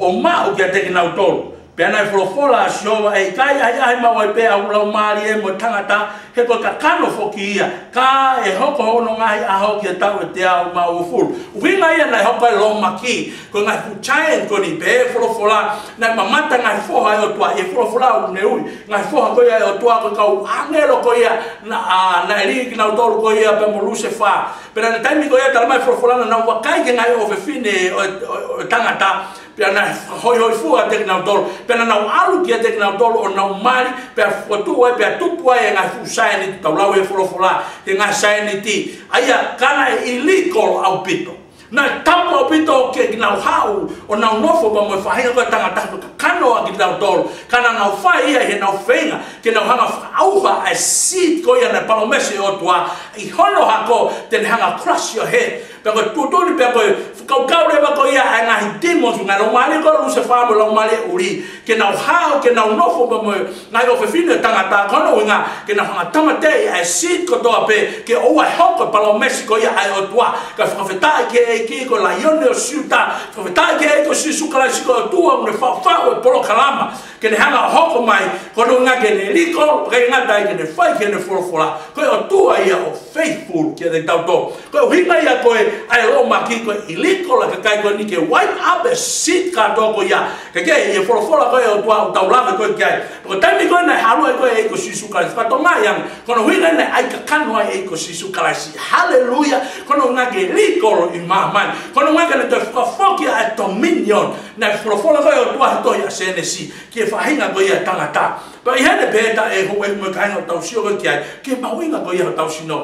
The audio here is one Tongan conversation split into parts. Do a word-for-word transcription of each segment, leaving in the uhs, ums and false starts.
ʻo maʻu kiate kinautolu. Pea naʻe folofola ʻa Sihova, ʻE ʻikai ʻahiʻahi maʻu ai pē ʻa hoku Laumālie mo e tangata, he ko e kakano foki ia, ka ʻe hoko hono ngaahi ʻaho ki he taʻu ʻe teau mā uofulu. ʻUhinga ia naʻe hoko ai e lōmaki, ko e ngaahi fuʻu giant ko eni, pehē ʻe he folofola, naʻe mamata e ngaahi foha ʻo e ʻOtua, ʻi he folofola ʻoku ne ui, ngaahi foha ko ia ʻo e ʻOtua, ko e kau ʻāngelo ko ia, naʻa, ʻa, naʻe lī kinautolu ko ia pea mo Lusefā. Pea naʻe taimi ko ia, talamai ʻe he folofola naʻa nau vakai ki he ngaahi ʻofefine ʻo, ʻo, ʻo e tangata, pea naʻe hoihoifua kiate kinautolu, pea naʻa nau ʻalu kiate kinautolu ʻo nau mali, pea fokotuʻu ai, pea tupu ai e ngaahi fuʻu saianiti, tau lau ʻe he folofola ki he ngaahi saianiti. ʻA ia, ka naʻe ʻilikolo ʻaupito. Naʻe tapu ʻaupito ke nau haʻu ʻo nau nofo pea mo e faʻahinga ko ē ʻo e tangata, ko e kakano ʻa kinautolu. Ka naʻa nau fai ia ʻi heʻenau feinga ke nau hanga ʻo fakaʻauha ʻa e seed ko ia naʻe palōmesi ʻe he ʻOtua ʻi hono hako, te ne hanga ʻo crush ʻi he, pea ko e tuʻutuʻuni pea ko e fakakaukau leva ko ia ʻa e ngaahi demons, ngaahi laumālie ko Lusefā mo e laumālie ʻuli, ke nau haʻu, ke nau nofo pea mo e ngaahi ʻofefine ʻo e tangata, ko hono ʻuhinga ke nau hanga ʻo tāmateʻi ʻa e seed kotoa pē, ke ʻoua ʻe hoko e palōmesi ko ia ʻa e ʻOtua. Kae fakafetaʻi ki he ʻEiki, ko e Laione ʻo Siuta, fakafetaʻi ki he ʻEiki ko Sīsū Kalaisi, ko e ʻOtua ʻoku ne faʻufaʻu e polokalama ke ne hanga ʻo hoko mai, ko hono ʻuhinga ke ne ʻilikolo, ʻikai ngata ai ke ne fai ki heʻene folofola. Ko e ʻOtua ia ʻoku faithful kiate kitautolu. Ko e ʻuhinga ia ko ē ʻa e lōmaki, ko e ʻilikolo ʻa e kakai ko eni, ke wipe up e seed kātoa ko ia. Kae kehe, ʻi he folofola ko ē ʻa e ʻOtua ʻoku tau lave ko ē ki ai, ko e taimi ko ē naʻe halu ai ko ē e ʻEiki ko Sīsū Kalaisi, fakatokangaʻi ange, ko hono ʻuhinga naʻe ʻai e kakano ʻa e ʻEiki ko Sīsū Kalaisi. Haleluia. Ko hono ʻuhinga ke ʻilikolo ʻi māmani. Ko hono ʻuhinga ke ne toe fakafoki ʻa e dominion naʻe folofola ko ē ʻa e ʻOtua he tohi ʻa Sēnesi ki he faʻahinga ko ia ʻo e tangata. Pea ʻi heʻene pehē atu ʻe houʻeiki mo e kāinga, ʻoku tau sio ko ē ki ai, ki he mahuʻinga ko ia hotau sino.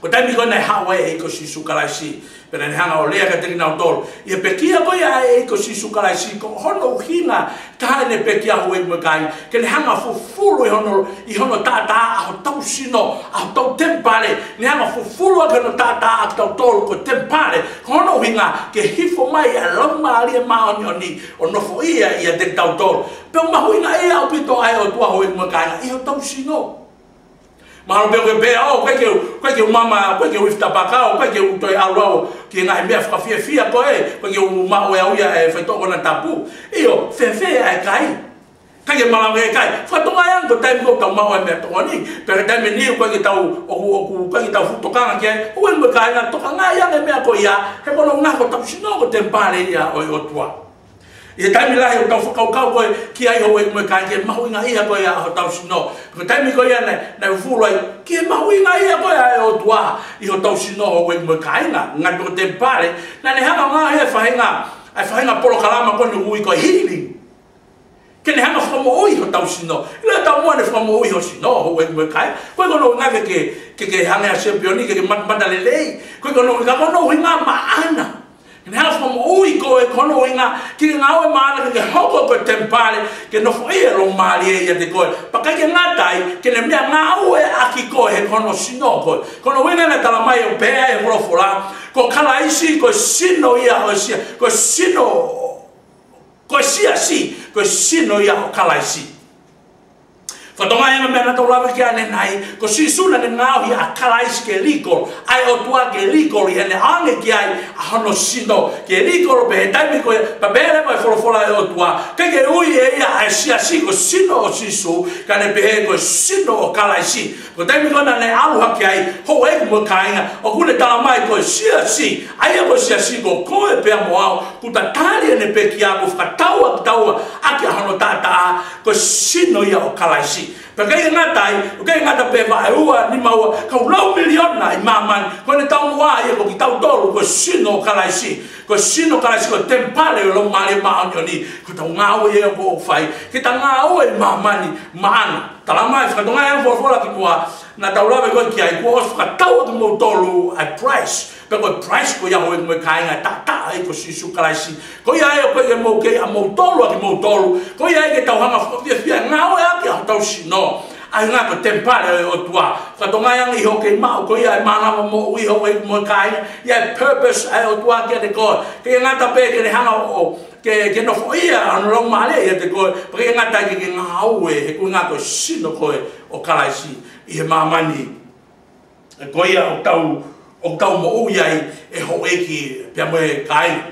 Ko e taimi ko ē naʻe haʻu ai e ʻEiki ko Sīsū Kalaisi, pea naʻa ne hanga ʻo lea kiate kinautolu ʻi he pekia ko ia ʻa e ʻEiki ko Sīsū Kalaisi, ko hono ʻuhinga ʻa ʻene pekia, houʻeiki mo e kāinga, ke ne hanga ʻo fufulu ʻi hono, ʻi hono taʻataʻa ʻa hotau sino, ʻa hotau temipale, ne hanga ʻo fufulu ʻaki hono taʻataʻa ʻa kitautolu ko e temipale, ko hono ʻuhinga ke hifo mai ʻa e Laumālie Māʻoniʻoni ʻo nofoʻia ʻiate kitautolu. Pea mahuʻingaʻia ʻaupito ʻa e ʻOtua, houʻeiki mo e kāinga, ʻi hotau sino. Mahalo pē ʻoku ke pehē, ʻo, ʻikai ke u, ʻikai ke u mama, ʻikai ke u ifi tapaka, ʻo, ʻikai ke u toe ʻalu au ki he ngaahi meʻa fakafiefia ko ē, ʻikai ke u maʻu ʻe au ia e faitoʻo konatapu. ʻIo, fēfē ʻa e kai? ʻIkai ke malava e kai. Fakatokangaʻi ange ko e taimi ko ē ʻoku tau maʻu ai e meʻatokoni, pe ko e taimi ʻe niʻihi ʻoku ʻikai ke tau, ʻoku, ʻoku ʻikai ke tau fuʻu tokanga ki ai, houʻeiki mo e kāinga, tokangaʻi ange e meʻa ko ia, he ko hono ʻuhinga ko hotau sino ko e temipale ia ʻo e ʻOtua. ʻI he taimi lahi ʻoku tau fakakaukau ko ē ki ai, houʻeiki mo e kāinga, ki he mahuʻingaʻia ko ia ʻo hotau sino. Ko e taimi ko ia naʻe, naʻe fufulu ai, ki he mahuʻingaʻia ko ia ʻa e ʻOtua ʻi hotau sino, houʻeiki mo e kāinga, ngaahi pē ko e temipale, naʻa ne hanga ʻo ngaohi e faʻahinga, e faʻahinga polokalama ko eni ʻoku ui ko e healing. Ke ne hanga ʻo fakamoʻui hotau sino. ʻIlo ʻe taumuʻa ʻene fakamoʻui ho sino, houʻeiki mo e kāinga, ʻoku ʻikai ko hono ʻuhinga ke, ke, ke, ke hangē ha sēpioni, ke, ke mat-, matamata lelei. ʻOku ʻikai ko hono ʻuhinga, ko hono ʻuhinga maʻana. Ke ne hanga ʻo fakamoʻui koe, ko hono ʻuhinga ke ke ngāue maʻana, ke ke hoko ko e temipale, ke nofoʻia e Laumālie ʻiate koe. Pea ʻikai ke ngata ai, ke ne meʻangāueʻaki koe he ko hono sino koe. Ko hono ʻuhinga naʻe talamai ʻo pehē ʻe he folofola, ko Kalaisi ko e sino ia ʻo e sia-, ko e sino, ko e siasi, ko e sino ia ʻo Kalaisi. Fakatokangaʻi ange e meʻa naʻa tau lave ki ai ʻanenai, ko Sīsū naʻa ne ngaohi ʻa Kalaisi ke ʻilikolo, ʻa e ʻOtua ke ʻilikolo, ʻi heʻene ʻoange ki ai ʻa hono sino ke ʻilikolo. Pea ʻi he taimi ko ia, pea pehē leva ʻe he folofola ʻa e ʻOtua, ʻikai ke ui ʻe ia ʻa e siasi ko e sino ʻo Sīsū, ka ne pehē ko e sino ʻo Kalaisi. Ko e taimi ko ē naʻa ne ʻalu hake ai, houʻeiki mo e kāinga, ʻoku ne talamai ko e siasi, ʻa ia ko e siasi ko koe pea mo au, kuo ta tali ʻene pekia, kuo fakatau ʻaki kitaua ʻaki ʻa hono taʻataʻa, ko e sino ia ʻo Kalaisi. Pea ʻikai ke ngata ai, ʻikai ke ngata pē vaʻe ua, nima ua, kau lau miliona ʻi māmani, ko ʻene taumuʻa ia ko kitautolu ko e sino ʻo Kalaisi. Ko e sino ʻo Kalaisi ko e temipale ʻo e Laumālie Māʻoniʻoni. Ko ʻetau ngāue ia ʻoku fai, ke ta ngāue ʻi māmani maʻana. Talamai, fakatokangaʻi ange e folofola kimuʻa naʻa tau lave ko ē ki ai, kuo ʻosi fakatau ʻaki kimoutolu ʻa e price. Pea ko e price ko ia, houʻeiki mo e kāinga, taʻataʻa ʻa e ʻEiki ko Sīsū Kalaisi. Ko ia ʻoku ʻikai ke mou kei ʻamoutolu ʻa kimoutolu. Ko ia ʻoku tau hanga ʻo fakafiefia, ngāueʻaki ʻa hotau sino, ʻa e ʻuhinga ko e temipale ʻo e ʻOtua. Fakatokangaʻi ange ʻi hoʻo kei maʻu ko ia e mānava moʻui, houʻeiki mo e kāinga, ʻa e purpose ʻa e ʻOtua kiate koe. ʻIkai ke ngata pē ke ne hanga ʻo, ʻo ke, ke nofoʻia hono Laumālie ʻiate koe, pea ʻikai ke ngata ai, ke ke ngāue he ko e ʻuhinga ko e sino koe ʻo Kalaisi ʻi he māmani. Ko ia ʻoku tau, ʻoku tau moʻui ai, ʻe houʻeiki pea mo e kāinga.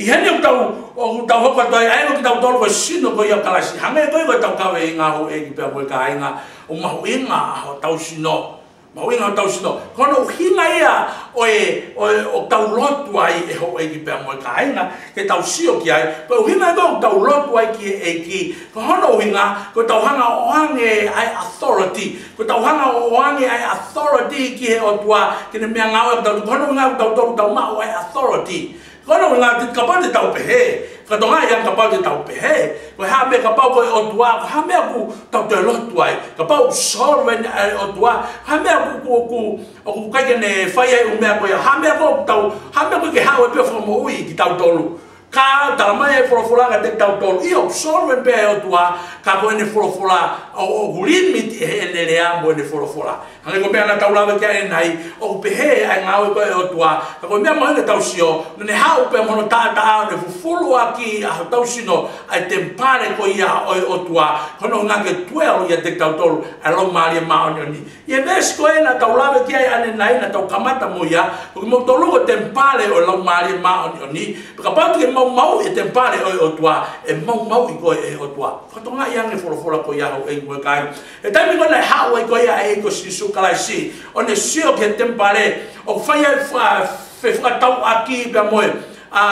ʻI heni ʻoku tau, ʻoku tau hoko atu ai, ʻa ia ko kitautolu ko e sino ko ia ʻo Kalaisi. Hangē ko ia ko ʻetau kaveinga, houʻeiki pea mo e kāinga, ʻoku mahuʻinga hotau sino. Mahuʻinga hotau sino. Ko hono ʻuhinga ia ʻo e, ʻo e, ʻoku tau lotu ai, ʻe houʻeiki pea mo e kāinga, ke tau sio ki ai. Ko e ʻuhinga ia ʻoku tau lotu ai ki he ʻEiki. Ko hono ʻuhinga, ko ʻetau hanga ʻo ʻoange ʻa e authority. Ko ʻetau hanga ʻo ʻoange ʻa e authority ki he ʻOtua, ke ne meʻangāue ʻaki kitautolu. Ko hono ʻuhinga ʻoku tau, tau, tau maʻu ʻa e authority. Ko hono ʻuhinga, kapau te tau pehē, fakatokangaʻi ange kapau te tau pehē, ko e hā e meʻa kapau ko e ʻOtua, ko e hā e meʻa ʻoku tau toe lotu ai, kapau ʻoku sovereign ʻa e ʻOtua, ko e hā e meʻa ʻoku, ʻoku, ʻoku, ʻoku ʻikai ke ne fai ai ʻū meʻa ko ia, hā e meʻa ʻoku tau, hā e meʻa ʻoku ʻikai ke haʻu ai pē ʻo fakamoʻui kitautolu. Ka talamai ʻe he folofola kiate kitautolu, ʻio, ʻoku sovereign pē ʻa e ʻOtua, ka ko ʻene folofola, ʻo, ʻoku limit ʻe heʻene lea mo ʻene folofola. Hangē ko e meʻa naʻa tau lave ki ai ʻanenai, ʻoku pehē ʻa e ngāue ko ē ʻa e ʻOtua, ka ko e meʻa mahuʻinga ke tau sio, naʻa ne haʻu pē mo hono taʻataʻa ʻo ne fufulu ʻaki ʻa hotau sino, ʻa e temipale ko ia ʻo e ʻOtua, ko hono ʻuhinga ke dwell ʻiate kitautolu ʻa e Laumālie Māʻoniʻoni. ʻI he veesi ko ē naʻa tau lave ki ai ʻanenai, naʻa tau kamata mo ia, ko kimoutolu ko e temipale ʻo e Laumālie Māʻoniʻoni, pea kapau te ke maumauʻi e temipale ʻo e ʻOtua, ʻe maumauʻi koe ʻe he ʻOtua. Fakatokangaʻi ange e folofola ko ia, houʻeiki mo e kāinga. He taimi ko ē naʻe haʻu ai ko ia ʻa e ʻEiki ko Sīsū Kalaisi, ʻo ne sio ki he temipale, ʻo fai ai fa-, fefakatauʻaki pea mo e, ʻa,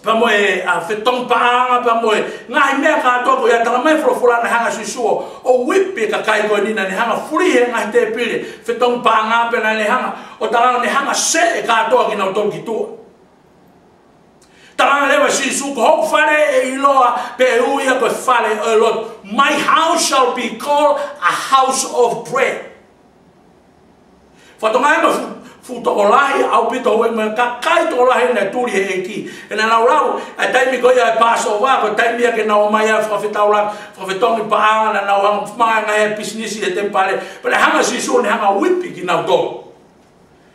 pea mo e, ʻa, fetongi paʻanga, pea mo e ngaahi meʻa kātoa ko ia, talamai ʻe he folofola naʻe hanga ʻe Sīsū ʻo, ʻo uipi e kakai ko eni, naʻa ne hanga ʻo fuli he ngaahi tēpile, fetongi paʻanga, pea naʻa ne hanga, ʻo tala naʻa ne hanga ʻo seʻe kātoa kinautolu ki tuʻa. Tala leva ʻe Sīsū, ko hoku fale ʻe ʻiloa pē ʻe ui ia ko e fale ʻo e lotu. My house shall be called a house of prayer. Fakatokangaʻi mo e fuʻu, fuʻu tokolahi ʻaupito, houʻeiki mo e kakai tokolahi naʻe tuli he ʻEiki. He naʻa nau lau, ʻa e taimi ko ia ʻo e Passover, ko e taimi ia ke nau ō mai ʻo fakafetaulaki, fakafetongi paʻanga, naʻa nau hanga ʻo fai e ngaahi pisinisi he temipale. Pea naʻe hanga ʻe Sīsū ʻo ne hanga ʻo uipi kinautolu.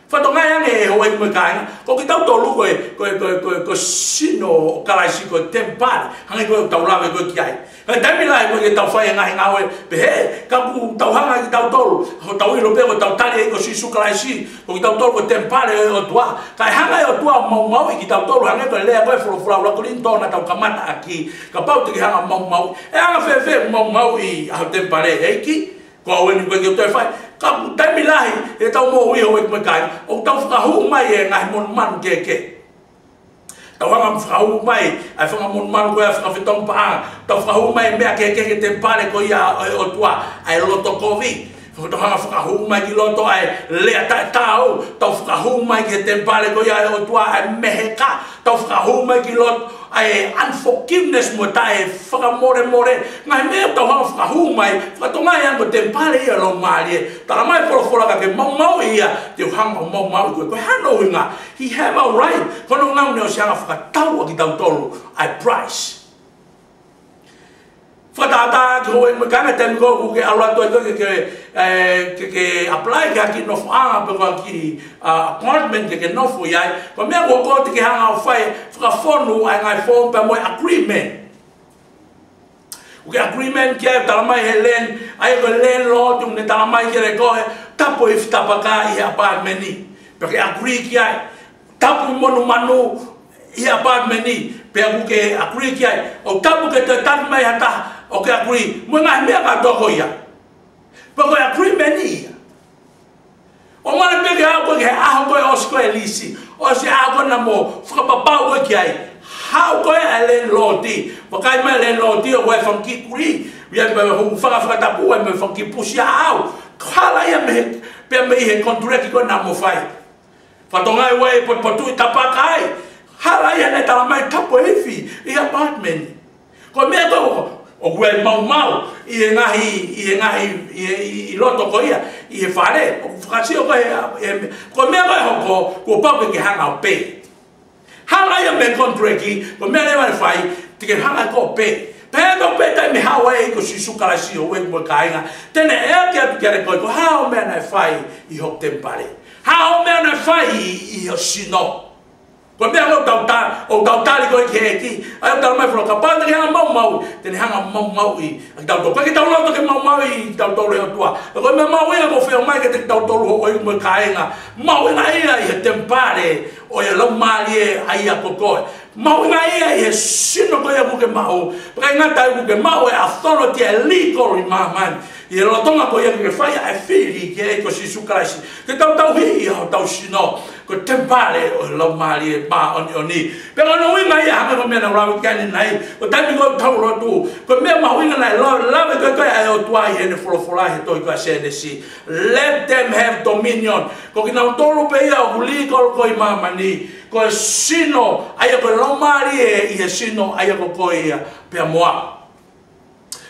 Fakatokangaʻi ange, houʻeiki mo e kāinga, ko kitautolu ko e, ko e, ko e, ko e, ko e sino ʻo Kalaisi, ko e temipale, hangē ko ʻetau lave ko ē ki ai. He taimi lahi ko ē ke tau fai e ngaahi ngāue pehē, ka ʻoku tau hanga ʻe kitautolu, ʻoku tau ʻilo pē ko ʻetau tali ʻa e ʻEiki ko Sīsū Kalaisi, ko kitautolu ko e temipale ʻo e ʻOtua. Kae hanga ʻe he ʻOtua ʻo maumauʻi kitautolu, hangē ko e lea ko ē ʻa e folofola ʻuluaki Kolinitō naʻa tau kamata ʻaki, kapau te ke hanga ʻo maumauʻi. ʻE anga fēfē ʻeku maumauʻi ʻa hoku temipale, ʻEiki? Ko au eni ʻoku ʻikai ke u toe fai. Ka ʻoku taimi lahi, heʻetau moʻui, houʻeiki mo e kāinga, ʻoku tau fakahū mai e ngaahi monumanu kehekehe. Tau hanga ʻo fakahū mai ʻa e fanga monumanu ko ia ʻo e fakafetongi paʻanga. Tau fakahū mai e meʻa kehekehe ki he temipale ko ia ʻo e ʻOtua, ʻa e loto kovi. Tau hanga ʻo fakahū mai ki loto ʻa e lea taʻetaau. Tau fakahū mai ki he temipale ko ia ʻo e ʻOtua ʻa e meheka. Tau fakahū mai ki loto ʻa e unforgiveness mo e taʻefakamolemole. Ngaahi meʻa ʻoku tau hanga ʻo fakahū mai, fakatokangaʻi ange ko e temipale ia ʻo e Laumālie. Talamai ʻe he folofola ka ke maumauʻi ia, te u hanga ʻo maumauʻi koe. Ko e hā hono ʻuhinga? He have a right. Ko hono ʻuhinga ʻoku ne ʻosi hanga ʻo fakatau ʻaki kitautolu ʻa e price. Fakatātā ki he, houʻeiki mo e kāinga, taimi ko ē ʻoku ke ʻalu atu ai ke, ke, ē, ke, ke apply ki ha kiʻi nofoʻanga pe ko ha kiʻi, ʻa, appointment ke ke nofo ai. Ko e meʻa ʻoku hoko, te ke hanga ʻo fai, fakafonu ʻa e ngaahi form pea mo e agreement. ʻOku ke agreement ki ai, talamai ʻe he land, ʻa ia ko e landlord, ʻoku ne talamai kiate koe, tapu e ifi tapaka ʻi he apartment ni. Pea ke agree ki ai. Tapu e monumanu ʻi he apartment ni, pea ʻoku ke agree ki ai. ʻO tapu ke toe taki mai ha taha, ʻoku ke agree. Mo e ngaahi meʻa kātoa ko ia. Pea ko e agreement ia. ʻOmai pē ke aʻu koe ki he ʻaho ko ē ʻosi ko ē e lisi. ʻOsi ʻaho ko ē naʻa mo fakapapau koe ki ai. Haʻu ko ē ʻa e landlord. Vakai mai e landlord, ʻoku ʻi ai e fanga kiʻi kulī. ʻI ai pē hoku fanga fakatapu, ʻi ai pē fanga kiʻi pusi ʻaʻau. Hala ia mei he, pea mei he contract ko ē naʻa mo fai. Fakatokangaʻi ʻoku ʻi ai e potupotuʻi tapaka ai. Hala ia naʻe talamai tapu e ifi ʻi he apartment. Ko e meʻa ko ē ʻoku ʻi ai e maumau ʻi he ngaahi, ʻi he ngaahi, ʻi he, ʻi, ʻi loto ko ia, ʻi he fale, ʻoku fakasio ko ē, ʻe, ko e meʻa ko ē ʻoku hoko, kuo pau ke ke hanga ʻo pē. Hala ia mei he contract, ko e meʻa leva naʻe fai, te ke hanga ʻe koe ʻo pē. Pea ko e pē taimi haʻu ai e ʻEiki ko Sīsū Kalaisi, houʻeiki mo e kāinga, te ne ʻeke atu kiate koe, ko e hā hoʻo meʻa naʻe fai ʻi hoku temipale? Hā hoʻo meʻa naʻe fai ʻi, ʻi ho sino? Ko e meʻa ʻoku tau ta-, ʻoku tau tali ko ē ki he ʻEiki, ʻa ia ʻoku talamai ʻe he folofola kapau te ke hanga ʻo maumauʻi, te ne hanga ʻo maumauʻi ʻa kitautolu. ʻIkai ke tau loto ke maumauʻi kitautolu ʻe he ʻOtua. Ka ko e meʻa mahuʻinga ʻoku ou fie ʻomai kiate kitautolu houʻeiki mo e kāinga, mahuʻinga ia ʻi he temipale ʻo e Laumālie ʻa ia ko koe. Mahuʻinga ia ʻi he sino ko ia ʻoku ke maʻu. Pea ʻikai ngata ai, ʻoku ke maʻu e authority, e legal ʻi māmani, ʻi he lolotonga ko ia ʻoku ke fai ai e fili ki he ʻEiki ko Sīsū Kalaisi, ke tau tauhi ʻa hotau sino ko e temipale ʻo e Laumālie Māʻoniʻoni. Pea ko hono ʻuhinga ia, hangē ko e meʻa naʻa ku lave ki ai ʻanenai, ʻo taimi ko ē ʻoku tau lotu, ko e meʻa mahuʻinga naʻe lau-, lave ko ē ʻa e ʻOtua ʻi heʻene folofola ʻi he tohi ko ia ʻa Sēnesi: Let them have dominion. Ko kinautolu pē ia ʻoku legal ko ē ʻi māmani, ko e sino ʻa ia ko e laumālie ʻi he sino ʻa ia ko koe ia pea mo au.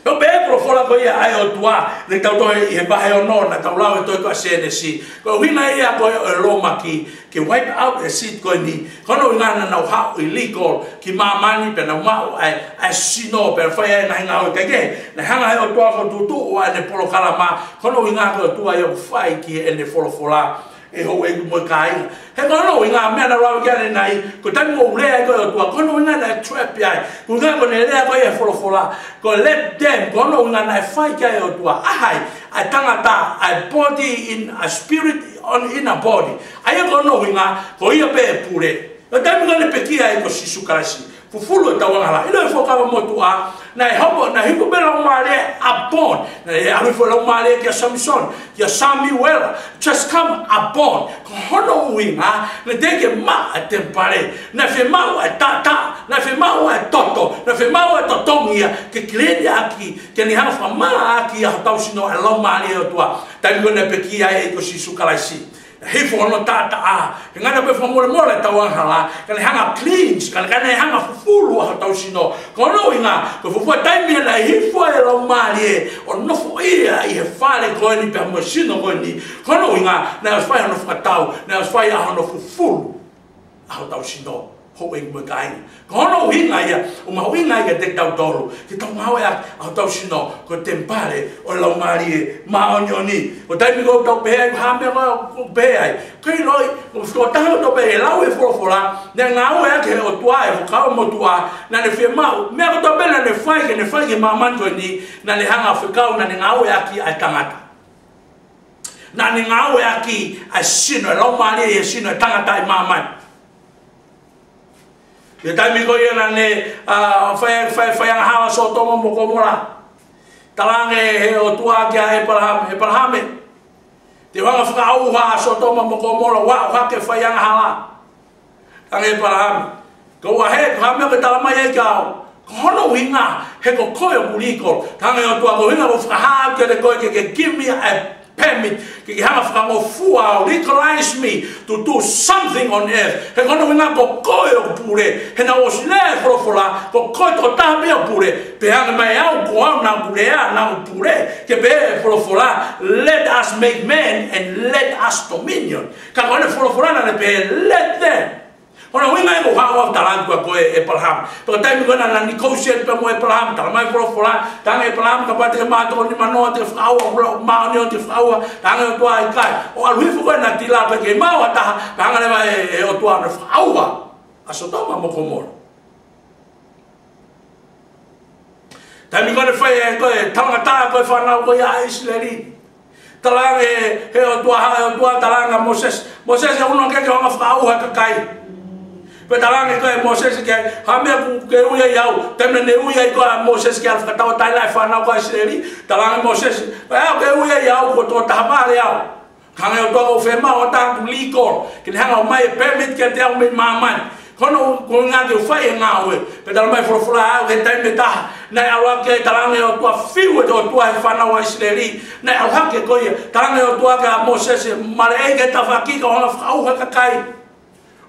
Pea ʻoku pehē ʻe he folofola ko ia ʻa e ʻOtua, naʻa tau tohi ʻi he vahe ono, naʻa tau lau ʻi he tohi ko ia ʻa Sēnesi, ko e ʻuhinga ia ko ē ʻo e lōmaki, ke wipe out e seed ko eni, ko hono ʻuhinga naʻa nau haʻu ʻi legal ki māmani pea nau maʻu ʻa e, ʻa e sino pea fai ai e ngaahi ngāue. Kae kehe, naʻe hanga ʻe he ʻOtua ʻo tuʻutuʻu ʻa ʻene polokalama, ko hono ʻuhinga ko e ʻOtua ia ʻoku fai ki heʻene folofola, ʻe houʻeiki mo e kāinga. He ko hono ʻuhinga e meʻa naʻa ku lave ki ai ʻanenai, ko e taimi ʻoku lea ai ko ē e ʻOtua, ko hono ʻuhinga naʻe trap ia ai. Ko e ʻuhinga ko ʻene lea ko ē e folofola, ko e let them, ko hono ʻuhinga naʻe fai ki ai e ʻOtua ʻa hai? ʻA e tangata, a body in a spirit, on, in a body. ʻA ia ko hono ʻuhinga, ko ia pē ʻe pule. Ko e taimi ko ē naʻe pekia ai ko Sīsū Kalaisi, fufulu ʻetau angahala. ʻIlo e Fuakava Motuʻa, naʻe hopo, naʻe hifo pē e Laumālie upon. Naʻe ʻalu hifo e Laumālie kia Samisoni, kia Samiuela. Just come upon. Ko hono ʻuhinga, naʻe teʻeki ke maʻu e temipale. Naʻe fiemaʻu e taʻataʻa, naʻe fiemaʻu e toto, naʻe fiemaʻu e totongi ia, ke clean ʻaki, ke ne hanga ʻo fakamaʻa ʻaki ʻa hotau sino ʻa e Laumālie ʻo e ʻOtua. Taimi ko ē naʻe pekia ai ko Sīsū Kalaisi, hifo hono taʻataʻa, ke ngata pē fakamolemole ʻetau angahala, ka ne hanga ʻo cleanse, ka ne, ka ne hanga ʻo fufulu ʻa hotau sino. Ko hono ʻuhinga, ko e fuofua taimi ia naʻe hifo ai e Laumālie ʻo nofoʻia ʻi he fale ko eni pea mo e sino ko eni. Ko hono ʻuhinga, naʻe ʻosi fai hono fakatau, naʻe ʻosi fai ʻa hono fufulu ʻa hotau sino, houʻeiki mo e kāinga. Ko hono ʻuhinga ia ʻoku mahuʻinga ai kiate kitautolu, ke tau ngāueʻaki ʻa hotau sino ko e temipale ʻo e Laumālie Māʻoniʻoni. Ko e taimi ko ē ʻoku tau pehē ai, ko e hā e meʻa ko ē ʻoku pehē ai? Ko e ʻilo, ko e tokotaha ʻoku tau pehē, lau e folofola, naʻe ngāueʻaki ʻe he ʻOtua e Fuakava Motuʻa, naʻa ne fiemaʻu, meʻa kotoa pē naʻa ne fai, ke ne fai ki māmani ko eni, naʻa ne hanga ʻo fekau, naʻa ne ngāueʻaki ʻa e tangata. Naʻa ne ngāueʻaki ʻa e sino, e laumālie ʻi he sino e tangata ʻi māmani. ʻI he taimi ko ia naʻa ne, ʻa, fai, fai, fai angahala Sōtoma mo Komola, talaange ʻe he ʻOtua kia ʻĒpalahame, ʻĒpalahame, te u hanga ʻo fakaʻauha ʻa Sōtoma mo Komola, ʻo aʻu hake fai angahala. Talaange ʻe ʻĒpalahame, ko au ē, ko e hā e meʻa ʻoku ke talamai ai kia au? Ko hono ʻuhinga, he ko koe ʻoku legal. Talaange ʻe he ʻOtua, ko e ʻuhinga ʻoku ou fakahā kiate koe ke, ke give me a permit, ke ke hanga ʻo fakangofua au, legalize me to do something on earth. He ko hono ʻuhinga ko koe ʻoku pule. He naʻe ʻosi lea e folofola, ko koe tokotaha pē ʻoku pule. Pea hanga mai au, ko au naʻa ku lea, naʻa ku pule, ke pehē ʻe he folofola, let us make man and let us dominion. Ka ko ʻene folofola naʻa ne pehē, let them. Ko hono ʻuhinga ia ʻoku ou haʻu au ʻo talaange kia koe ʻĒpalahame. Pea ko e taimi ko ē naʻa na negotiate pea mo ʻĒpalahame, talamai ʻe he folofola, talaange ʻe ʻĒpalahame, kapau te ke mātoloni manoa, te ke fakaʻauha, ʻo māʻoniʻoni, te ke fakaʻauha. Talaange ʻe he ʻOtua ʻikai. ʻO ʻalu hifo ko ē nautila pea ʻikai maʻu ha taha, pea hanga leva ʻe, ʻe he ʻOtua ʻo ne fakaʻauha ʻa Sōtoma mo Komola. Taimi ko ē naʻe fai ai ko ē e talangataʻa ko ē e fānau ko ia ʻa ʻIsileli, talaange ʻe he ʻOtua, ʻe he ʻOtua talaange kia Mōsese, Mōsese, ʻunu hake ke ke hanga ʻo fakaʻauha e kakai. Pea talaange ko ē ʻe Mōsese ki ai, hā e meʻa ʻoku ke ui ai au? Taimi naʻe ui ai ko ē ʻa Mōsese ke ʻalu ʻo fakatauʻatāinaʻi e fānau ko ia ʻa ʻIsileli, talaange ʻe Mōsese, ko au ʻoku ke ui ai au, ko e tokotaha vale au. Hanga ʻe he ʻOtua, ʻoku ou fiemaʻu ha taha ʻoku legal, ke ne hanga ʻo ʻomai e permit kiate au mei māmani. Ko hono ʻuhinga ke u fai e ngāue. Pea talamai ʻe he folofola, ʻa ia ko e taimi ʻe taha naʻe ʻalu hake, talaange ʻe he ʻOtua, fiu ʻe he ʻOtua e fānau ʻa ʻIsileli. Naʻe ʻalu hake ko ia, talaange ʻe he ʻOtua kia Mōsese, maleʻei ki tafaʻaki kae hanga ʻo fakaʻauha e kakai.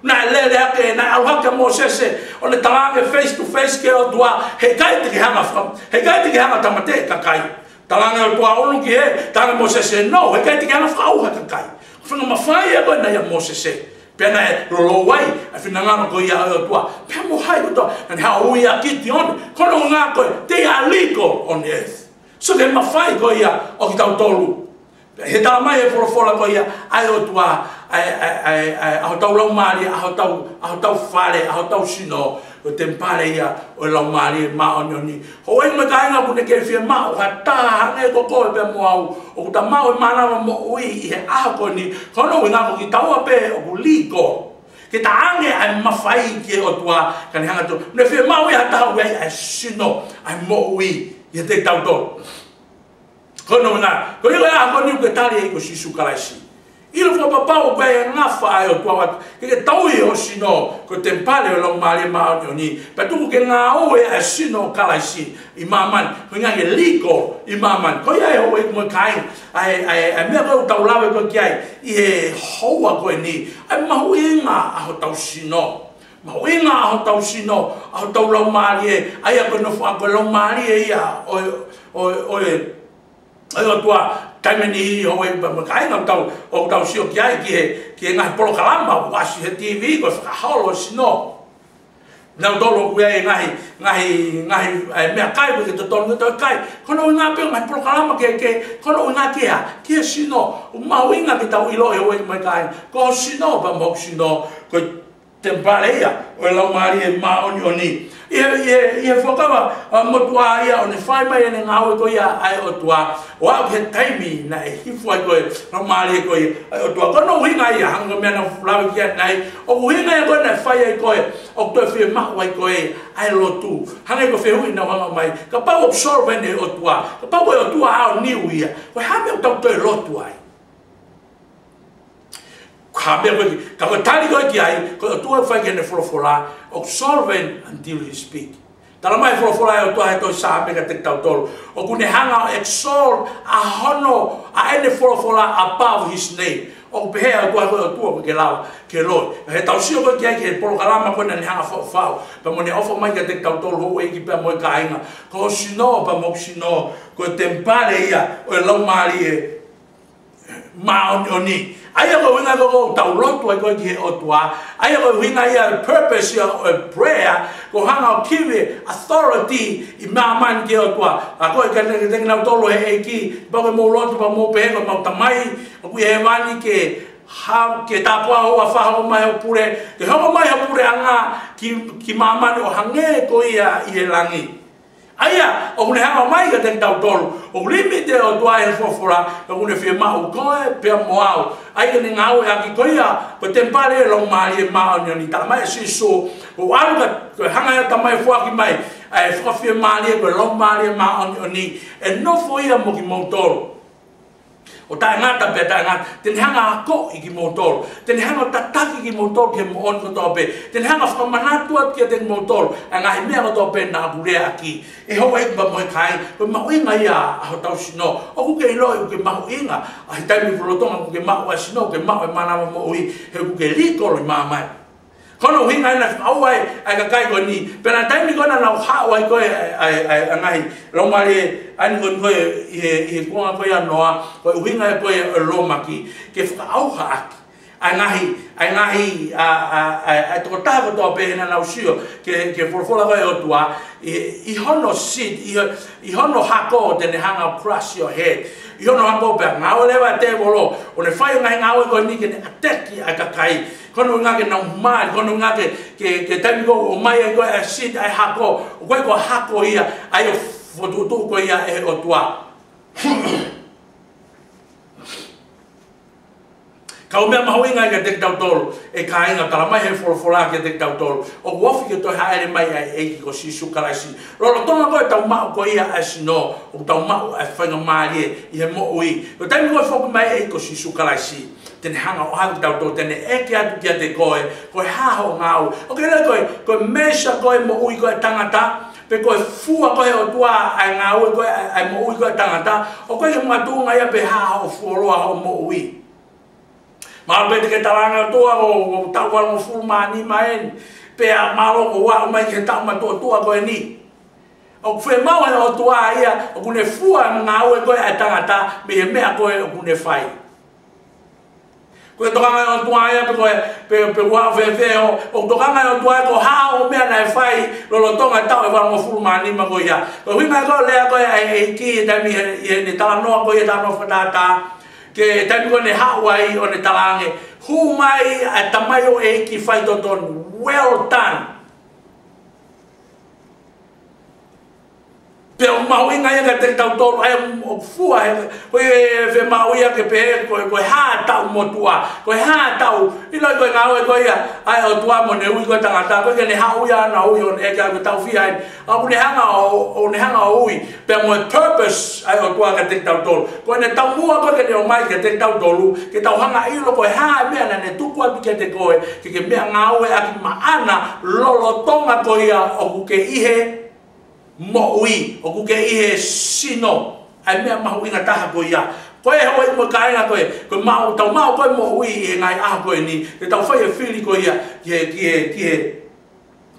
Naʻe lele hake, naʻe ʻalu hake ʻa Mōsese ʻo ne talaange face to face ki he ʻOtua, heʻikai te ke hanga ʻo faka-, heʻikai te ke hanga ʻo tāmateʻi e kakai. Talaange ʻe he ʻOtua, ʻunu ki hē, talaange ʻe Mōsese, no, heʻikai te ke hanga ʻo fakaʻauha e kakai. Ko e faingamālie ia ko ē naʻe ʻi ai ʻa Mōsese. Pea naʻe lolou ai ʻa e finangalo ko ia ʻo e ʻOtua. Pea mo hai kotoa, naʻa ne haʻu ʻo ui ʻa Kitione. Ko hono ʻuhinga ko ē, they are legal on earth. So ko e mafai ko ia ʻo kitautolu. He talamai ʻe he folofola ko ia ʻa e ʻOtua, ʻa e, ʻa e, ʻa e, ʻa e, ʻa hotau laumālie, ʻa hotau, ʻa hotau fale, ʻa hotau sino, ko e temipale ia ʻo e Laumālie Māʻoniʻoni. Houʻeiki mo e kāinga, ʻoku ne kei fiemaʻu ha taha hangē ko koe pea mo au, ʻoku ta maʻu e mānava moʻui ʻi he ʻaho ko eni, ko hono ʻuhinga ko kitaua pē ʻoku legal. Ke ta ʻoange ʻa e mafai ki he ʻOtua, ka ne hanga atu, ne fiemaʻu ia ha taha ʻoku ʻi ai ʻa e sino, ʻa e moʻui, ʻiate kitautolu. Ko hono ʻuhinga, ko ia ko e ʻaho ni ʻoku ke tali ai ko Sīsū Kalaisi. ʻIlo fakapapau ʻoku ʻi ai e ngafa ʻa e ʻOtua atu, ke ke tauhi ho sino, ko e temipale ʻo e Laumālie Māʻoniʻoni, pea tuku ke ngāue ʻa e sino ʻo Kalaisi ʻi māmani, ko e ʻuhinga ke legal ʻi māmani. Ko ia ē houʻeiki mo e kāinga, ʻa e, ʻa e, ʻa e meʻa ko ē ʻoku tau lave ko ē ki ai ʻi he houa ko eni, ʻa e mahuʻinga ʻa hotau sino. Mahuʻinga ʻa hotau sino, ʻa hotau laumālie, ʻa ia ko e nofo ʻa ko e laumālie ia ʻo e, ʻo e, ʻo e, ʻo e ʻOtua. Taimi ni houʻeiki pea mo e kāinga, ʻoku tau, ʻoku tau sio ki ai ki he, ki he ngaahi polokalama ʻoku ʻasi he T V, ko e fakaholo sino. Nautolu ʻoku ʻi ai e ngaahi, ngaahi, ngaahi, ʻa e meʻakai ʻoku ʻikai ke totonu ke toe kai. Ko hono ʻuhinga pē ngaahi polokalama ke, ke, ko hono ʻuhinga ke ʻa, ki he sino. ʻOku mahuʻinga ke tau ʻiloʻi houʻeiki mo e kāinga, ko ho sino pea mo hoku sino, ko e temipale ia ʻo e Laumālie Māʻoniʻoni. ʻI he, ʻi he, ʻi he Fuakava, ʻa, Motuʻa ia ʻo ne fai mai ʻene ngāue ko ia ʻa e ʻOtua, ʻo aʻu ki he taimi naʻe hifo ai ko e Laumālie ko ia ʻa e ʻOtua. Ko hono ʻuhinga ia, hangē ko e meʻa naʻa ku lave ki ai ʻanenai, ʻoku ʻuhinga ia ko ē naʻe fai ai ko ē, ʻoku toe fiemaʻu ai ko ē ʻa e lotu. Hangē ko e fehuʻi naʻa ku hanga mai, kapau ʻoku solvent e ʻOtua, kapau ko e ʻOtua aoniu ia, ko e hā e meʻa ʻoku tau toe lotu ai? Ko e hā e meʻa ko ē, ka ko e tali ko ē ki ai, ko e ʻOtua ʻoku fai ki heʻene folofola, ʻoku solvent until he speak. Tala mai e folofola ʻa e ʻOtua he tohi Saame kiate kitautolu, ʻoku ne hanga ʻo exalt ʻa hono, ʻa ʻene folofola above his name. ʻOku pehē ʻa e ʻOtua ko e ʻOtua ʻoku ʻikai ke lava ke loi. He tau sio ko ē ki ai ki he polokalama ko ē naʻa ne hanga ʻo faʻufaʻu, pea mo ʻene ʻofa mai kiate kitautolu houʻeiki pea mo e kāinga, ko ho sino pea mo hoku sino, ko e temipale ia ʻo e Laumālie Māʻoniʻoni. ʻA ia ko e ʻuhinga ko ē ʻoku tau lotu ai ko ē ki he ʻOtua. ʻA ia ko e ʻuhinga ia, purpose ia ʻo e prayer, ko e hanga ʻo give authority ʻi māmani ki he ʻOtua. ʻA ko ē ka ne, ka ne tengina ʻo tolo he ʻEiki, pea ko e mou lotu pea mou pehē ko ʻemau Tamai ʻoku ʻi hēvani ke ha-, ke tāpuhā ho huafa, hoko mai hoʻo pule, ke hoko mai ho puleʻanga ki, ki māmani ʻo hangē ko ia ʻi he langi. ʻA ia, ʻoku ne hanga mai kiate kitautolu, ʻoku limit e ʻOtua ʻi he folofola, ʻoku ne fiemaʻu koe pea mo au. ʻA ia ke ne ngāueʻaki koe ia, ko e temipale ʻo e Laumālie Māʻoniʻoni. Tala mai ʻe Sīsū, ʻoku ʻalu ka, ko e hanga ʻe he Tamai ʻo foaki mai ʻa e Fakafiemālie, ko e Laumālie Māʻoniʻoni, ʻe nofo ia mo kimoutolu. ʻO taʻengata pea taʻengata, te ne hanga ʻo akoʻi kimoutolu. Te ne hanga ʻo tataki kimoutolu ki he moʻoni kotoa pē. Te ne hanga ʻo fakamanatu atu kiate kimoutolu ʻa e ngaahi meʻa kotoa pē naʻa ku leaʻaki. ʻE houʻeiki pea mo e kāinga, ko e mahuʻinga ia ʻa hotau sino. ʻOku ke ʻiloʻi ʻoku ke mahuʻinga, ʻa e taimi lolotonga ʻoku ke maʻu ʻa e sino, ʻoku ke maʻu e mānava moʻui, he ʻoku ke legal ʻi māmani. Ko hono ʻuhinga ia naʻe fakaʻauha ai ʻa e kakai ko eni. Pea naʻe taimi ko ē naʻa nau haʻu ai ko ē ʻa e, ʻa e, ʻa e, ʻa e ngaahi laumālie ʻa eni ko ē, ko ē ʻi he, ʻi he kuonga ko ē ʻa Noa, ko e ʻuhinga ia ko ē ʻo e lōmaki, ke fakaʻauha ʻaki ʻa e ngaahi, ʻa e ngaahi, ʻa, ʻa, ʻa, ʻa e tokotaha kotoa pē naʻa nau sio ki he, ki he folofola ko ē ʻa e ʻOtua, ʻi, ʻi hono seed, ʻi ho-, ʻi hono hako te ne hanga ʻo crush your head. ʻI hono hako pea ngāue leva e tēvolo, ʻo ne fai e ngaahi ngāue ko eni ke ne attack ʻa e kakai. Ko hono ʻuhinga ke nau mali, ko hono ʻuhinga ke, ke, ke taimi ko ē ʻoku ʻomai ai ko ē ʻa e seed, ʻa e hako, ʻoku ʻikai ko e hako ia ʻa ia ʻoku fokotuʻutuʻu ko ia ʻe he ʻOtua. Ka ko e meʻa mahuʻinga ia kiate kitautolu, ʻe kāinga, tala mai ʻe he folofola kiate kitautolu, ʻoku ofi ke toe hāʻele mai ʻa e ʻEiki ko Sīsū Kalaisi. Lolotonga ko ē ʻetau maʻu ko ia ʻa e sino, ʻoku tau maʻu ʻa e faingamālie ʻi he moʻui. Ko e taimi ko ē ʻe foki mai e ʻEiki ko Sīsū Kalaisi, te ne hanga ʻo ʻohake kitautolu, te ne ʻeke atu kiate koe, ko e hā hoʻo ngāue. ʻOku ke ʻilo ko e, ko e measure ko ē e moʻui ko ē ʻa e tangata, pe ko e fua ko ē ʻe he ʻOtua ʻa e ngāue ko ē ʻa e, ʻa e moʻui ko ē ʻa e tangata, ʻoku ʻikai ke makatuʻunga ia pe ko e hā hoʻo fuoloa hoʻo moʻui. Mahalo pē te ke talaange, ʻOtua, ʻoku ou taʻu valungofulu mā nima eni, pea mahalo kuo u aʻu mai ki he taʻu matuʻotuʻa ko eni. ʻOku fiemaʻu ʻe he ʻOtua ia, ʻoku ne fua e ngāue ko ē ʻa e tangata mei he meʻa ko ē ʻoku ne fai. Ko e tokanga ʻa e ʻOtua ia pe ko e, pe, pe ʻoku fēfē hoʻo, ʻoku tokanga ʻa e ʻOtua ia ko e hā hoʻo meʻa naʻe fai lolotonga e taʻu ʻe valungofulu mā nima ko ia. Ko e ʻuhinga ia ko e lea ko ē ʻa e ʻEiki he taimi ʻi he, ʻi heʻene talanoa ko ia, talanoa fakatātā, ki he taimi ko ē naʻa ne haʻu ai ʻo ne talaange, Hū mai ʻa e tamaioʻeiki faitotonu. Well done. Pea ʻoku mahuʻinga ia kiate kitautolu, ʻa ia ʻoku fua he, ko e fiemaʻu ia ke pehē, ko e, ko e hā ʻetau motuʻa, ko e hā ʻetau, ʻilo ko e ngāue ko ia ʻa e ʻOtua mo ʻene ui ko e tangata, ko e ke ne haʻu ia ʻana ui ʻo ne ʻeke ʻoku tau fie ʻai, ʻoku ne hanga ʻo, ʻoku ne hanga ʻo ui, pea mo e purpose ʻa e ʻOtua kiate kitautolu. Ko ʻene taumuʻa ko e ke ne ʻomai kiate kitautolu, ke tau hanga ʻilo ko e hā e meʻa naʻa ne tuku atu kiate koe, ke ke meʻangāueʻaki maʻana lolotonga ko ia ʻoku ke ʻi he moʻui, ʻoku ke ʻi he sino, ʻa e meʻa mahuʻinga taha ko ia. Ko e houʻeiki mo e kāinga ko e, ko e maʻu, tau maʻu ko e moʻui ʻi he ngaahi ʻaho ko eni, ke tau fai e fili ko ia, ki he, ki he, ki he,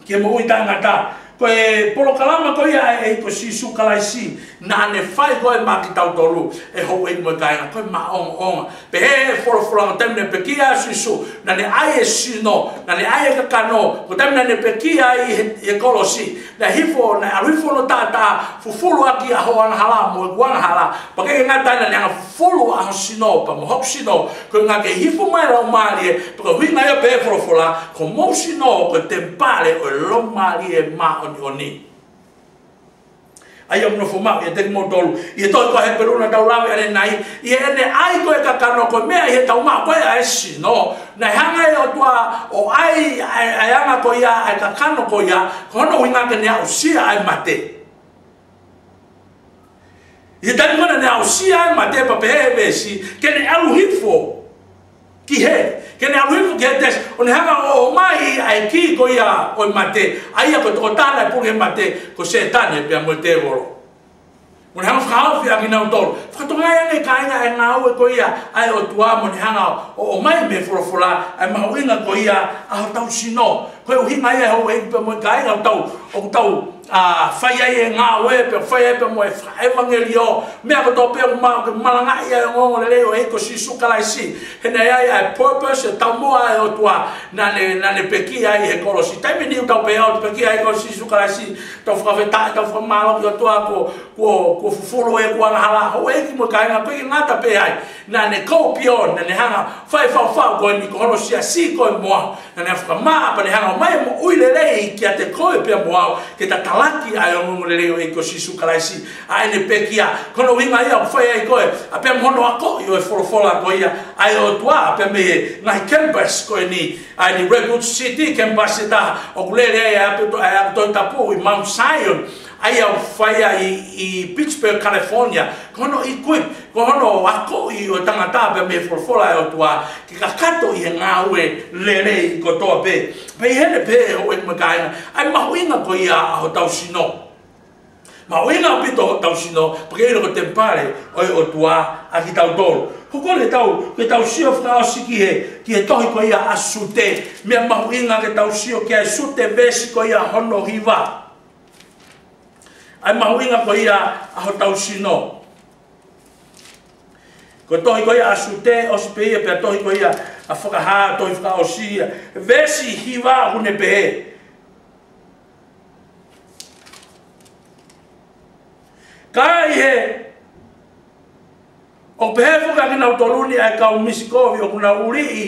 ki he moʻui taʻengata. Ko e polokalama ko ia ʻa e ʻEiki ko Sīsū Kalaisi, naʻa ne fai ko e maʻa kitautolu, ʻe houʻeiki mo e kāinga, ko e maʻongoʻonga. Pehē ʻe he folofola ko e taimi naʻe pekia ai ʻa Sīsū, naʻa ne ʻai e sino, naʻa ne ʻai e kakano, ko e taimi naʻa ne pekia ai ʻi he, he kolosi, naʻe hifo, naʻe ʻalu hifo hono taʻataʻa, fufulu ʻaki ʻa hoʻo angahala mo ʻeku angahala, pea ʻikai ke ngata ai naʻa ne hanga ʻo fufulu ʻa ho sino, pea mo hoku sino, ko e ʻuhinga ke hifo mai e Laumālie, pea ko e ʻuhinga ia pehē ʻe he folofola, ko homou sino ko e temipale ʻo e Laumālie Māʻoniʻoni. ʻA ia ʻoku nofo maʻu ʻiate kimoutolu. ʻI he tohi ko Hepelū naʻa tau lave ʻanenai, ʻi heʻene ʻai ko e kakano ko e meʻa ʻi heʻetau maʻu ko e ʻa e sino, naʻe hanga ʻe he ʻOtua ʻo ʻai ʻa e, ʻa e anga ko ia, ʻa e kakano ko ia, ko hono ʻuhinga ke ne aʻusia ʻa e mate. ʻI he taimi ko ē naʻa ne aʻusia ʻa e mate pea pehē ʻe he veesi, ke ne ʻalu hifo ki heli, ke ne ʻalu hifo ki Hētesi, ʻo ne hanga ʻo ʻomai ʻa e kī ko ia ʻo e mate, ʻa ia ko e tokotaha naʻe puli he mate, ko Sētane pea mo e tēvolo. Mo ne hanga ʻo fakahaofi ʻakinautolu. Fakatokangaʻi ange kāinga e ngāue ko ia ʻa e ʻOtua mo ne hanga ʻo ʻomai mei he folofola ʻa e mahuʻinga ko ia ʻa hotau sino. Ko e ʻuhinga ia ʻe houʻeiki pea mo e kāinga ʻoku tau, ʻoku tau, ʻa, fai ai e ngāue, pea fai ai pea mo e fakaʻevangeliō. Meʻa kotoa pē ʻoku maʻu ke malangaʻi ai e ongoongolelei ʻo e ʻEiki ko Sīsū Kalaisi. He naʻe ʻi ai ʻa e purpose, e taumuʻa ʻa e ʻOtua, naʻa ne, naʻa ne pekia ai he kolosi. Taimi ni ʻoku tau pehē ʻoku pekia ai ko Sīsū Kalaisi, tau fakafetaʻi, tau fakamālō ki he ʻOtua kuo, kuo, kuo fufulu ʻeku angahala. Houʻeiki mo e kāinga, ʻoku ʻikai ke ngata pē ai. Naʻa ne go beyond, naʻa ne hanga fai faufau ko eni ko hono siasi ko e moʻui. Naʻa ne fakamaʻa pea ne hanga ʻo ʻomai e moʻui lelei kiate koe pea mo au, ke ta talaki ʻa e ongoongolelei ʻo e ʻEiki ko Sīsū Kalaisi, ʻa ʻene pekia. Ko hono ʻuhinga ia ʻoku fai ai ko e, ʻa pea mo hono akoʻi ʻo e folofola ko ia ʻa e ʻOtua, pea mei he ngaahi campus ko eni, ʻa eni Redwood City campus ʻe taha, ʻoku lele ai ʻa e ʻapi to-, ʻa e ʻapi Tohi Tapu ʻi Mount Zion, ʻa ia ʻoku fai ai ʻi, ʻi Pittsburg, California, ko hono equip, ko hono akoʻi ʻo e tangata pea mei he folofola ʻa e ʻOtua, ke kakato ʻi he ngāue lelei kotoa pē. Pea ʻi heʻene pehē houʻeiki mo e kāinga, ʻa e mahuʻinga ko ia ʻa hotau sino. Mahuʻinga ʻaupito hotau sino, pea ke ʻilo ko e temipale ʻo e ʻOtua ʻa kitautolu. Hoko ke tau, ke tau sio fakaʻosi ki he, ki he tohi ko ia ʻa Siute, meʻa mahuʻinga ke tau sio ki ai, Siute veesi ko ia hono hiva. ʻA e mahuʻinga ko ia ʻa hotau sino. Ko e tohi ko ia ʻa Siute, ʻosi pē ia pea tohi ko ia ʻa Fakahā, tohi fakaʻosi ia. Veesi hiva ʻoku ne pehē. Ka ʻi he, ʻoku pehē foki ʻakinautolu ni ʻa e kau misikovi ʻoku nau uliʻi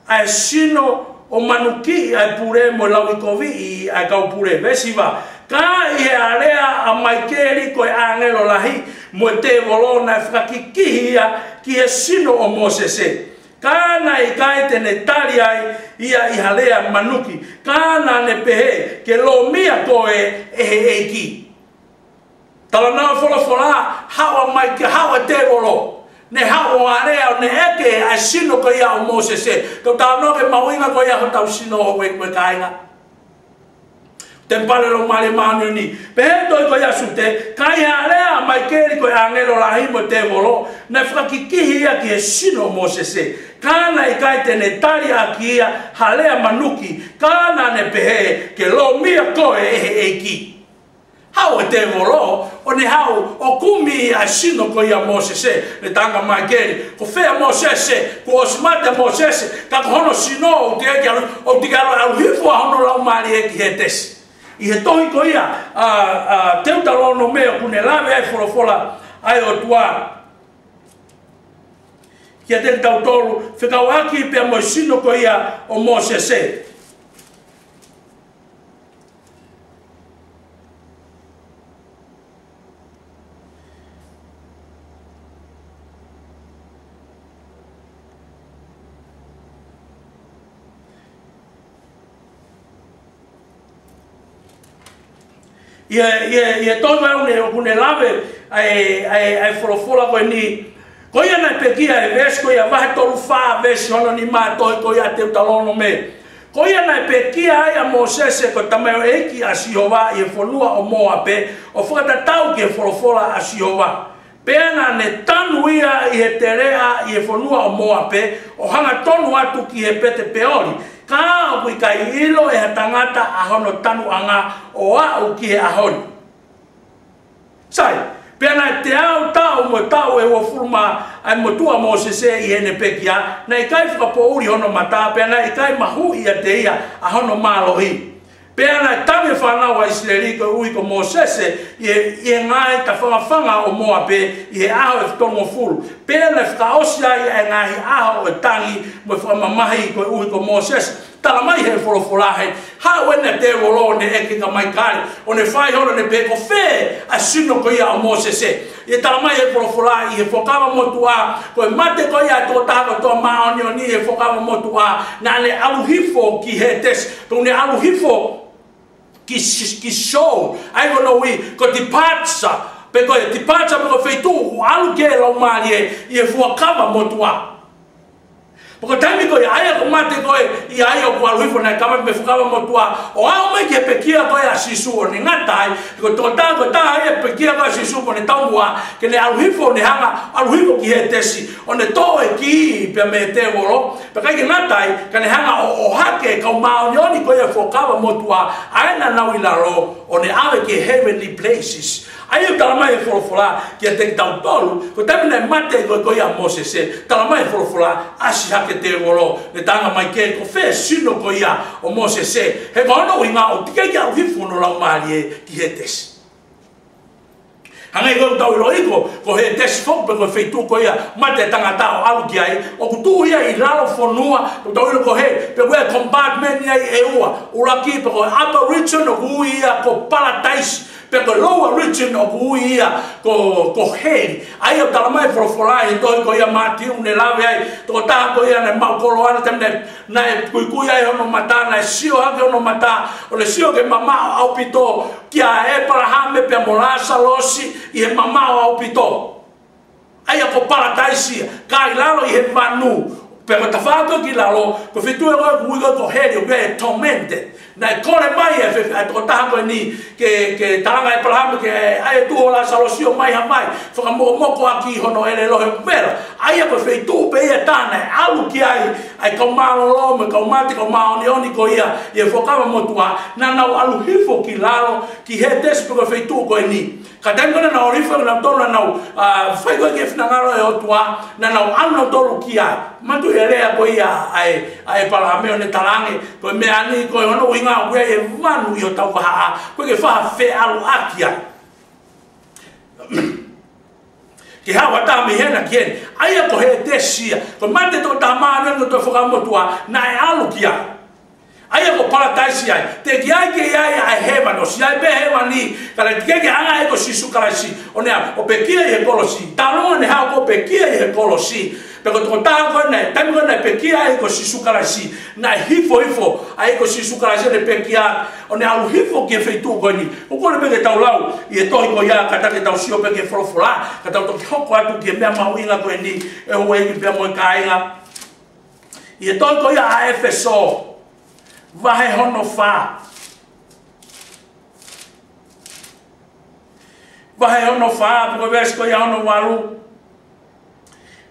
ʻa e sino ʻo manukiʻi ʻa e pule mo lauʻikoviʻi ʻa e kau pule. Veesi hiva. Ka ʻi he alea ʻa Maikeli ko e ʻāngelo lahi mo e tēvolo naʻe fakakikihi ia ki he sino ʻo Mōsese. Ka naʻe ʻikai te ne tali ai ia ʻi ha lea manuki. Ka naʻa ne pehē, ke lōmia koe ʻe he ʻEiki. Talanoa folofola, haʻu ʻa Maikeli, haʻu ʻa e tēvolo. Ne haʻu ʻo alea ʻo ne ʻeke ʻa e sino ko ia ʻo Mōsese. Tau talanoa ki he mahuʻinga ko ia hotau sino, houʻeiki mo e kāinga. Temipale Laumālie Māʻoniʻoni. Pehē tohi ko ia ʻa Siute, ka ʻi he alea ʻa Maikeli ko e ʻāngelo lahi mo e tēvolo, naʻe fakakikihi ia ki he sino ʻo Mōsese. Ka naʻe ʻikai te ne tali ʻaki ia ha lea manuki, ka naʻa ne pehē, ke lōmia koe ʻe he ʻEiki. Haʻu e tēvolo, ʻo ne haʻu ʻo kumi ʻa e sino ko ia ʻo Mōsese, ne talaange ʻe Maikeli, ko fē ʻa Mōsese, kuo ʻosi mate ʻa Mōsese, ka ko hono sino, ʻoku teʻeki ke ʻalu, ʻoku teʻeki ke ʻalu, ʻalu hifo ʻa hono laumālie ki Hētesi. ʻI he tohi ko ia, ʻa, ʻa, Teutalōnome ʻoku ne lave ai folofola, ʻa e ʻOtua. kiate kitautolu, fekauʻaki pea mo e sino ko ia ʻo Mōsese. ʻI he, ʻi he, ʻi he tohi ʻoku ne, ʻoku ne lave ʻa e, ʻa e, ʻa e folofola ko eni. Ko ia naʻe pekia he veesi ko ia vahe tolu fā veesi hono nima tohi ko ia Teutalōnome. Ko ia naʻe pekia ai ʻa Mōsese ko e tamaioʻeiki ʻa Sihova ʻi he fonua ʻo Mōape, ʻo fakatatau ki he folofola ʻa Sihova. Pea naʻa ne tanu ia ʻi he teleʻa ʻi he fonua ʻo Mōape, ʻo hangatonu atu ki he Pete-peoli, ka ʻoku ʻikai ʻilo ʻe ha tangata ʻa hono tanuʻanga ʻo aʻu ki he ʻaho ni. Sai, pea naʻe teau taʻu mo e taʻu ʻe uofulu mā ʻa e motuʻa ʻo Mōsese ʻi heʻene pekia, naʻe ʻikai fakapoʻuli hono mata, pea naʻe ʻikai mahuʻi ʻiate ia ʻa hono mālohi. Pea naʻe tangi e fānau ʻa ʻIsileli koeʻuhi ko Mōsese ʻi he, ʻi he ngaahi tafangafanga ʻo Mōape ʻi he ʻaho ʻe tolungofulu. Pea naʻe fakaʻosi ai ʻa e ngaahi ʻaho ʻo e tangi mo e fakamamahi koeʻuhi ko Mōsese. Tala mai he folofola he haʻu ʻena e tēvolo ʻo ne ʻeke kia Maikale, ʻo ne fai holo ʻo ne pehē ko fē ʻa e sino ko ia ʻo Mōsese. ʻI he tala mai he folofola ʻi he Fuakava Motuʻa, ko e mate ko ia ʻa e tokotaha kotoa māʻoniʻoni ʻi he Fuakava Motuʻa, naʻa ne ʻalu hifo ki Hētesi, pea ne ʻalu hifo ki, ki Sheol, ʻa ia ko hono ui ko e departure, pe ko e departure pe ko e feituʻu ʻoku ʻalu ki ai e laumālie ʻi he Fuakava Motuʻa. Pea ko e taimi ko ia ʻa ia ko e mate ko ē ʻa ia ʻoku ʻalu hifo, naʻe kaveinga mei he Fuakava Motuʻa ʻo aʻu mai ki he pekia ko ē ʻa Sīsū, ʻo ne ngata ai, ko e tokotaha ko ē ʻa e pekia ko ē ʻa Sīsū mo ʻene taumuʻa, ke ne ʻalu hifo, ne hanga ʻalu hifo ki Hētesi, ʻo ne toʻo e kī pea mei he tēvolo, pea ʻikai ke ngata ai, ka ne hanga ʻo, ʻohake e kau māʻoniʻoni ko ia ʻo e Fuakava Motuʻa, ʻa ia naʻa nau ʻi lalo, ʻo ne ʻave ki he heavenly places. ʻA ia ʻoku tala mai he folofola kiate kitautolu, ko e taimi naʻe mate ko ē ko ia ʻa Mōsese, tala mai he folofola, ʻasi hake e tēvolo, ne talaange mai ke ko fē e sino ko ia ʻo Mōsese, he ko hono ʻuhinga ʻoku teʻeki ke ʻalu hifo hono laumālie ki Hētesi. Hangē ko ʻetau ʻiloʻi ko, ko Hētesi foki pe ko e feituʻu ko ia mate e tangata ʻo ʻalu ki ai, ʻoku tuʻu ia ʻi lalo fonua, ʻoku tau ʻilo ko e, pe ko e compartment ia ʻe ua, ʻuluaki pe ko e upper region ʻoku ui ia ko Paradise, pe ko e lower region ʻoku ui ia ko, ko heli. ʻA ia ʻoku tala mai he folofola he tohi ko ia Mātiu, ne lave ai, tokotaha ko ia naʻe maʻu koloa, naʻe, naʻe kuikui ai hono mata, naʻe sio hake hono mata, ʻo ne sio ki he mamaʻo ʻaupito kia ʻĒpalahame pea mo Lāsalosi ʻi he mamaʻo ʻaupito. ʻA ia ko Paradise ia, ka ʻi lalo ʻi he vanu, pea ko e tafaʻaki ki lalo, ko e feituʻu ko ē ʻoku ui ko, ko heli, ʻoku ʻi ai e tormented. Naʻe kole mai e fe-, e tokotaha ko eni ke, ke talaange ʻe ʻĒpalahame ke ʻai e tuʻu ʻo Lāsalosi ʻo mai ha vai, fakamokomoko ʻaki hono ʻelelo he ʻoku vela. ʻA ia ko e feituʻu pē ia ʻe taha naʻe ʻalu ki ai ʻa e kau mālōlō mo e kau mate, kau māʻoniʻoni ko ia ʻi he Fuakava Motuʻa, naʻa nau ʻalu hifo ki lalo, ki Hētesi pe ko e feituʻu ko eni. Ka taimi ko ē naʻa nau ʻalu hifo, naʻa nau tonu, naʻa nau, ā, fai ko ē ki he finangalo ʻo e ʻOtua, naʻa nau ʻalu nautolu ki ai. Manatuʻi e lea ko ia ʻa e, ʻa ʻĒpalahame ʻo ne talaange, ko e meʻa ni ko e hono ʻuhinga ʻoku ʻi ai e vanu ʻi hotau vahaʻa, ʻoku ʻikai ke faʻa feʻaluʻaki ai. Ke haʻu ha taha mei hena ki heni, ʻa ia ko Hētesi ia, ko e mate e tokotaha māʻoniʻoni ʻi he Fuakava Motuʻa, naʻe ʻalu ki ai. ʻA ia ko Paradise ia, teʻeki ai ke ʻi ai ʻa e hēvani, ʻosi ʻi ai pē hēvani, ka naʻe teʻeki ke hanga ʻe he ʻEiki ko Sīsū Kalaisi ʻo ne ʻalu ʻo pekia ʻi he kolosi, talu ange ne haʻu ʻo pekia ʻi he kolosi, pea ko e tokotaha ko ē naʻe, taimi ko ē naʻe pekia ai ʻa e ʻEiki ko Sīsū Kalaisi, naʻe hifo hifo ʻa e ʻEiki ko Sīsū Kalaisi ʻo ne pekia, ʻo ne ʻalu hifo ki he feituʻu ko eni. ʻOku ou kole pē ke tau lau ʻi he tohi ko ia, ka tau, ke tau sio pē ki he folofola, ka tau toki hoko atu ki he meʻa mahuʻinga ko eni, ʻe houʻeiki pea mo e kāinga. ʻI he tohi ko ia ʻa ʻEfesō, vahe hono fā. Vahe hono fā, pe ko e veesi ko ia hono valu,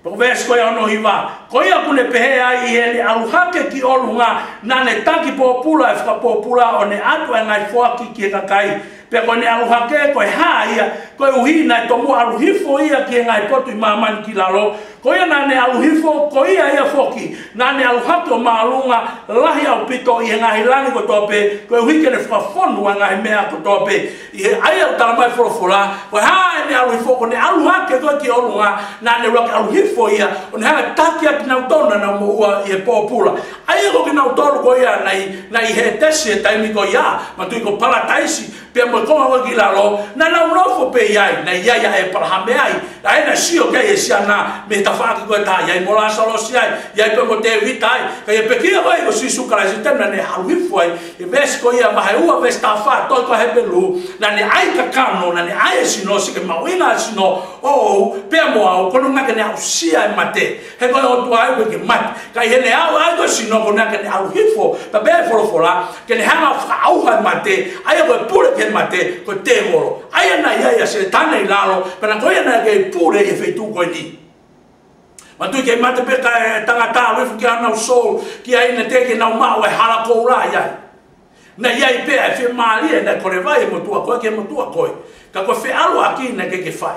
pe ko e veesi ko ia hono hiva. Ko ia ʻoku ne pehē ai, ʻi heʻene ʻalu hake ki ʻolunga, naʻa ne taki pōpula e fakapōpula, ʻo ne ʻatu ʻa e ngaahi foaki ki he kakai. Pea ko ʻene ʻalu hake, ko e hā ia? Koeʻuhi naʻe tomuʻa ʻalu hifo ia ki he ngaahi potu ʻi māmani ki lalo. Ko ia naʻa ne ʻalu hifo, ko ia ia foki naʻa ne ʻalu hake ʻo māʻolunga lahi ʻaupito ʻi he ngaahi langi kotoa pē, koeʻuhi ke ne fakafonu ʻa e ngaahi meʻa kotoa pē. ʻI he ʻa ia ʻoku talamai ʻe he folofola, ko e hā ʻene ʻalu hifo? Ko ʻene ʻalu hake ko ē ki ʻolunga, naʻa ne ʻuluaki ʻalu hifo ia ʻo ne hanga ʻo taki ʻa kinautolu naʻa nau moʻua ʻi he pōpula. ʻA ia ko kinautolu ko ia naʻe, naʻe ʻi Hētesi he taimi ko ia, manatuʻi ko Palataisi, pea mo e konga ko ē ki lalo, naʻa nau nofo pē ʻi ai, naʻe ʻi ai ʻa ʻĒpalahame ai, ʻa ia naʻe sio ki ai ʻe he siana mei he tafaʻaki ko ē ʻe taha, ʻi ai mo Lāsalosi ai, ʻi ai pē mo Tēvita ai, ka ʻi he pekia ko ē ko Sīsū Kalaisi, taimi naʻa ne ʻalu hifo ai, ʻi he veesi ko ia vahe ua veesi taha fā, tohi ko ē Hepelū, naʻa ne ʻai kakano, naʻa ne ʻai e sino, sio ki he mahuʻinga e sino ʻoʻou pea mo au, ko hono ʻuhinga ke ne aʻusia e mate. He ko e ʻOtua ʻoku ʻikai ke mate. Ka ʻi heʻene ʻai ko ē e sino, ko hono ʻuhinga ke ne ʻalu hifo, pea pehē ʻe he folofola, ke ne hanga ʻo fakaʻauha e mate, ʻa ia ko e pule ki he mate, ko e tēvolo. ʻA ia naʻe ʻi ai ʻa Sētane ʻi lalo, pea naʻe ko ia naʻe kei pule ʻi he feituʻu ko eni. Manatuʻi, kei mate pē kae tangata, ʻalu hifo ki ʻanau sou, ki ai naʻe teʻeki ke nau maʻu e hala koula ʻi ai. Naʻe ʻi ai pē ʻa e fiemālie naʻe kole vai ʻe he motuʻa ko ē ki he motuʻa ko ē. Ka ko e feʻaluʻaki naʻe ʻikai ke fai.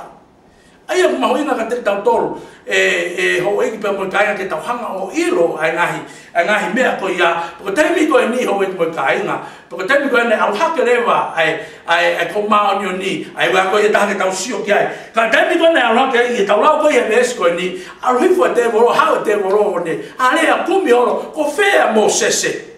ʻA ia ʻoku mahuʻinga kiate kitautolu, ʻe, ʻe houʻeiki pea mo e kāinga, ke tau hanga ʻo ʻilo ʻa e ngaahi, ʻa e ngaahi meʻa ko ia. Pea ko e taimi ko eni, houʻeiki mo e kāinga, pea ko e taimi ko eni naʻe ʻalu hake leva ʻa e, ʻa e, ʻa e kau māʻoniʻoni, ʻa e ʻuhinga ko ia ʻe taha ke tau sio ki ai. Ka ko e taimi ko eni naʻe ʻalu hake ai, ʻi heʻetau lau ko ia e veesi ko eni, ʻalu hifo e tēvolo, haʻu e tēvolo ʻo ne alea, kumi holo, ko fē ʻa Mōsese?